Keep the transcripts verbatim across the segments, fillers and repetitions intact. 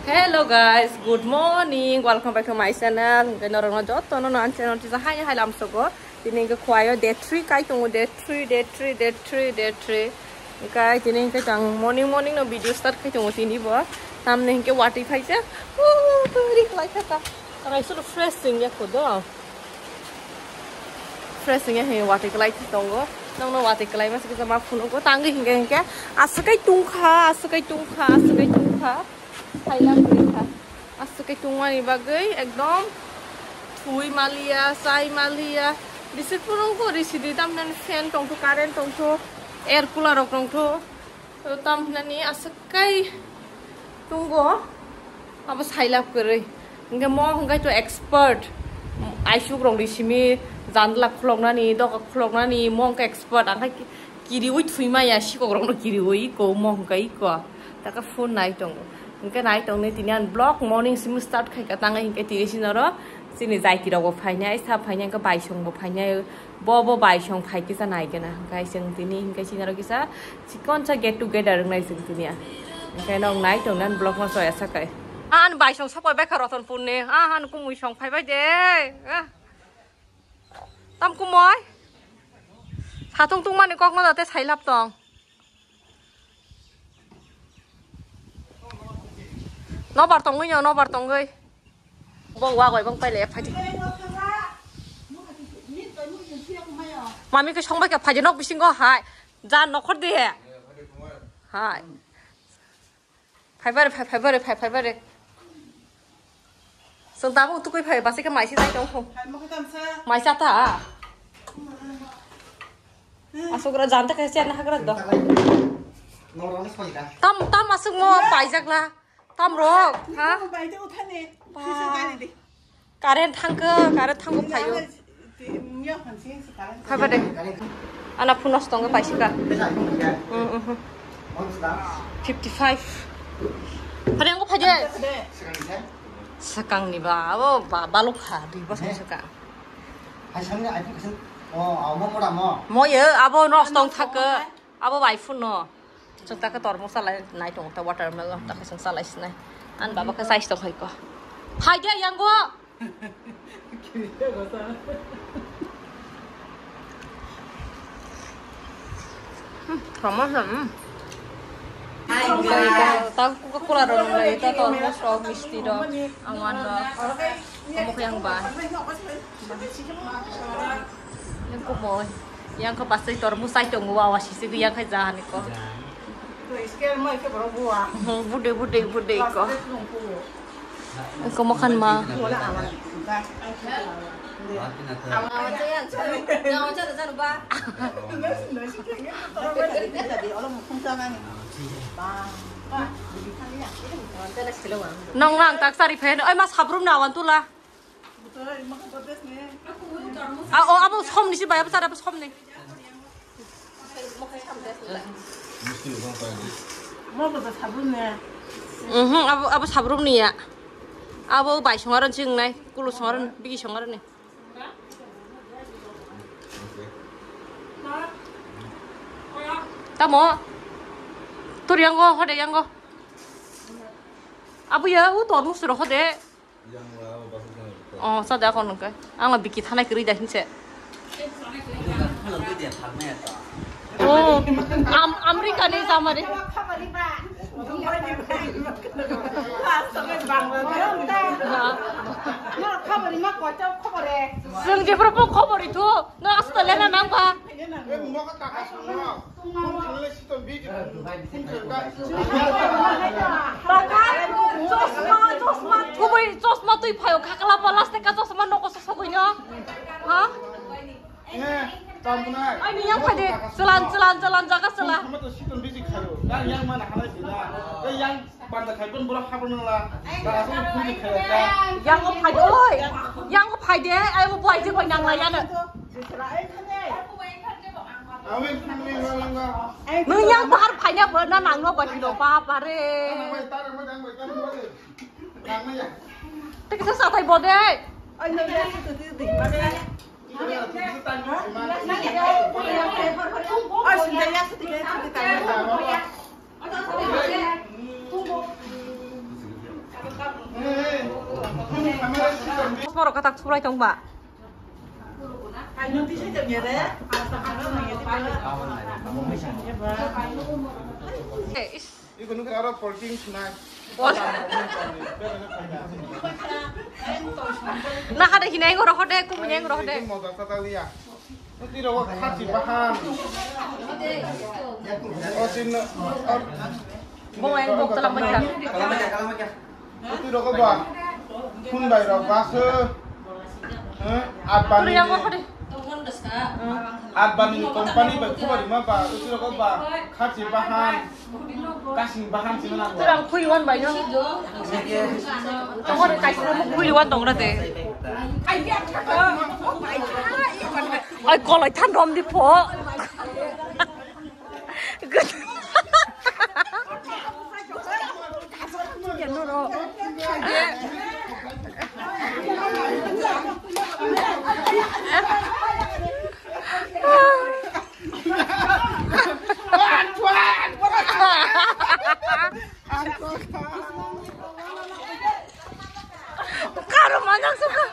Hello guys, good morning. Welcome back to my channel. Hwnkhe norokno jotono no ani channel tisa hai hai lamsogo. Tini hwnkhe khwlaio day three kai tongo, day three, day three, day three, day three. Hwnkhe tini hwnkhe chwng morning morning no video start khai tongo tini bo. Tamni hwnkhe watwi phaijak. Uri khlai kha ta. Karai sulu fresh wngya kho do. Fresh wngya hwnkhe watwi khlai tongo. Nokno watwi khlai masa kisa ma phunugo. Tangwi hwnkhe hwnkhe aswk kai tungkha, aswk kai tungkha, aswk kai tungkha. Thailam wngkha. Aswk kai tungmani bagwi ekdom thwi maliya, chai maliya. Bisi phunukgo risidi tamni fan tongtho, current tongtho, air cooler rok tongtho. To tam hinani aswk kai tungo abo sailab kwrwi. Hwnkhe mo hwnkhe to expert. Aisuk rokni simi jandla khuloknani, doga khuloknani, mo hwnkhe expert. Ang khai kiriwi thwima ya, sikok rokno kiriwi ko mo hwnkhe iko. Taka phone nai tongo. Hwnkhe nai tongni tini an vlog morning simi start khai ka tangwi hwnkhe tini sinoro chini jaiti rokbo phainai, sa phainai, hwnkhe baisongbo phainai. Bo bo bai song phai kisa nai gana. Hwnkhe chwng tini hwnkhe sinaro kisa chikon sa get together wngnai chwng tini a. Hwnkhe nok nai tong nan vlog no soya sakai. An bai song sapai bai kha Ratanpur ni. Ah, an kumui song phai bai de. Ah. Tam kumui. Satung tung mani kok no date sai lap tong. Nobar tongwi no, nobar tongwi. Bo wa goi bang paile phai. Mami ke song bai ka phai nok bisingo hai. Ja nokhor de. Hai. Phai bare, phai, phai bare, phai, phai bare. Song tabuk tukui phai, basi ka maisi nai tong. Maisa ta. Asukra janta kaisa na hakra do. Tam, tam asuk mo paijak la. Tam rok, ha? Ba. Current thangkha, current thangkha phayo. Phaiba de. Ana phone nosto wngkha paisika. Mm, mm. Fifty five. Phai de, wngkha phai de. Swkang ni ba, abo ba, balok kha, dui bosong swkang. Mo ye, abo nosto wngkha kha. Abo bai phone no. Chwng ta khe tormos salai nai tongo, ta watermelon ta khe chwng salai sinai. Ani baba khe chais tong hai ko. Hai de yango. Hmm, tormos, hmm. Ta Coca-Cola rok nung lai, ta tormos rok, misti rok, ang wan rok. Omo khe ang ba. Yang ko mo, yang ko pasai tor musai tong wa wa sisi yang kai jahan ko. Bude, bude, bude ko. Ko makan ma. Nong lang tak sari phen. Oi, mas habrum na wan tula. Ah, oh, abo somni si bai, abo sara, abo somni. Mhm, abo, abo sabrumni ya. Abo bai songaron singnai, kulu songaron, bigi songaron ni. Tamo? Tur yango, hode yango. Abo ya, u tormus ro hode. Oh, sa da kon ke. Ang biki thana kiri da hinse. Oh, am America ni samari. Sung je propo khobor itu. No, Australia na nang ba. Chosma, chosma, tubui chosma twi phaio khakla pala se ka chosma noko sosogwi no. Ha? Ai ni yang phai de, chwlan, chwlan, chwlan, jaga chwla. Yang phai de, oi. Yang phai de, ai mo bai je bai nang la ya no. Nung yang bahar phainya bo na nang no ba hino ba ba re. Te kisa sa thai bo de. Borok katak sulai tong ba. Eh, is. Iko nung aro polting sinai. Pol- Nakha de hinai ngoro hode, kumui ngoro hode. Moda sata liya. Tiro khachi bahan. O sin. Bo yang bok talang bacha. Uti rok ba, phun bai rok ba se, eh, Advani, Turi yang apa deh? Advani company bai khubari ma ba, uti rok ba, khachi bahan, kasing bahan sini na. Turang khui wan bai no. Tongor kaisa mo khui wan tong na de. Ai kolai than rom di pho. Karo manang suka.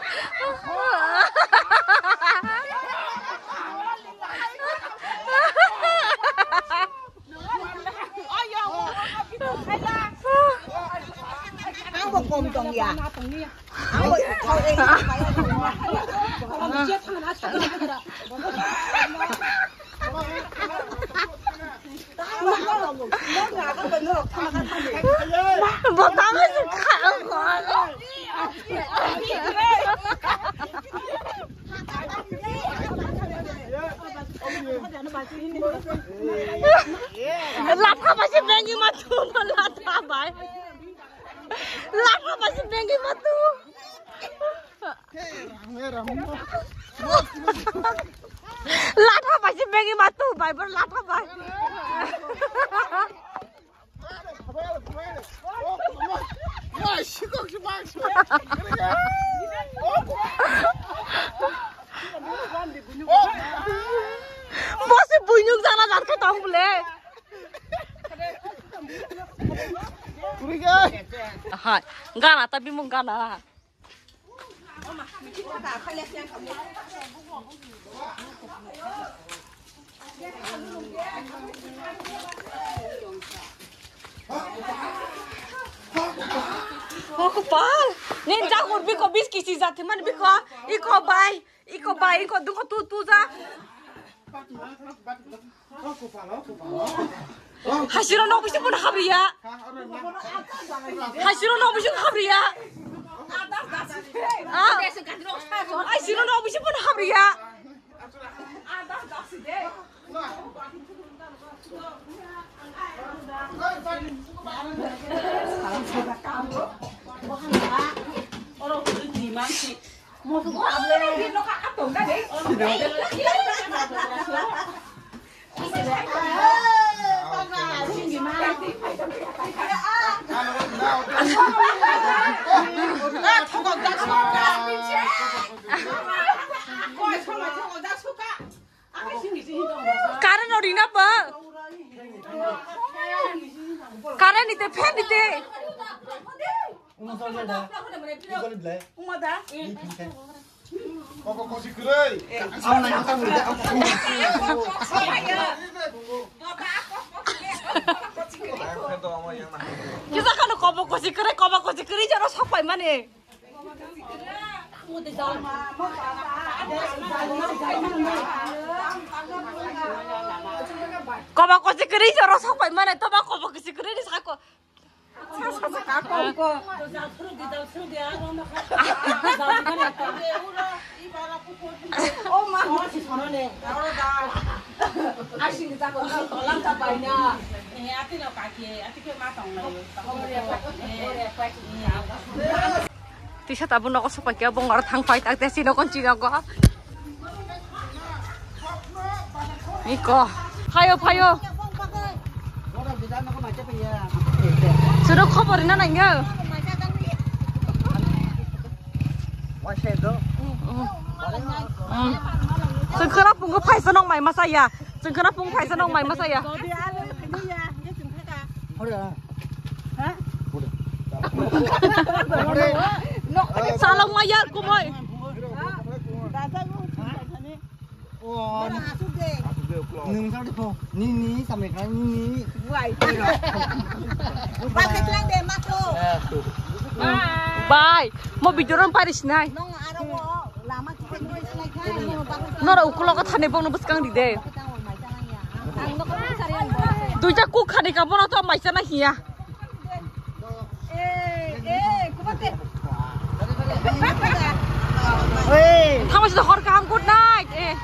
Ang bo kom tong ya. Ang bo thau e. Bo tang e kha ko. Latha bai se bengi ma tu, latha bai. Latha bai se bengi ma tu. Latha bai se bengi ma tu, bai bor latha bai. Bo se buinuk jana jar khe tong bole. Hai, gana ta bimung gana. O kopal, nin jak ur biko bis kisi jati man biko, iko bai, iko bai, iko duko tu tu ja. Hasiro no bisi pun habriya. Hasiro no bisi habriya. Ah, hasiro no bisi pun habriya. Karen no rina ba. Karen ni te, fan ni te. Uma da. Uma da. Koko kosi kwrwi. Kisa kano kobo kosi kwrwi, kobo kosi kwrwi jaro sok pai mani. Kobo kosi kwrwi jaro sok pai mani, toba kobo kosi kwrwi ni sako. Tisa tabuk nogo sopai khe bongor thang pai tak te sino kon chino go. Iko. Phayo, phayo. Suno khobor rina nangya. Chwng khwna pungo phaisa nong mai masa ya. Chwng khwna pungo phaisa nong mai masa ya. Salong ma yar kumoi. Nung sa de ko. Ni ni sampai kan ni ni. Buai. Pakai lang de mato. Bye. Mo video ron paris nai. Nong aro mo lama kita ni selai kan. Nora ukulo ko thane bong no bus kang di de. Ang no ko sari ang. Duita kuk khani ka bono to mai sana hiya. Eh, eh, kumate. Hey. Tama sida hor kaham, good night. Eh.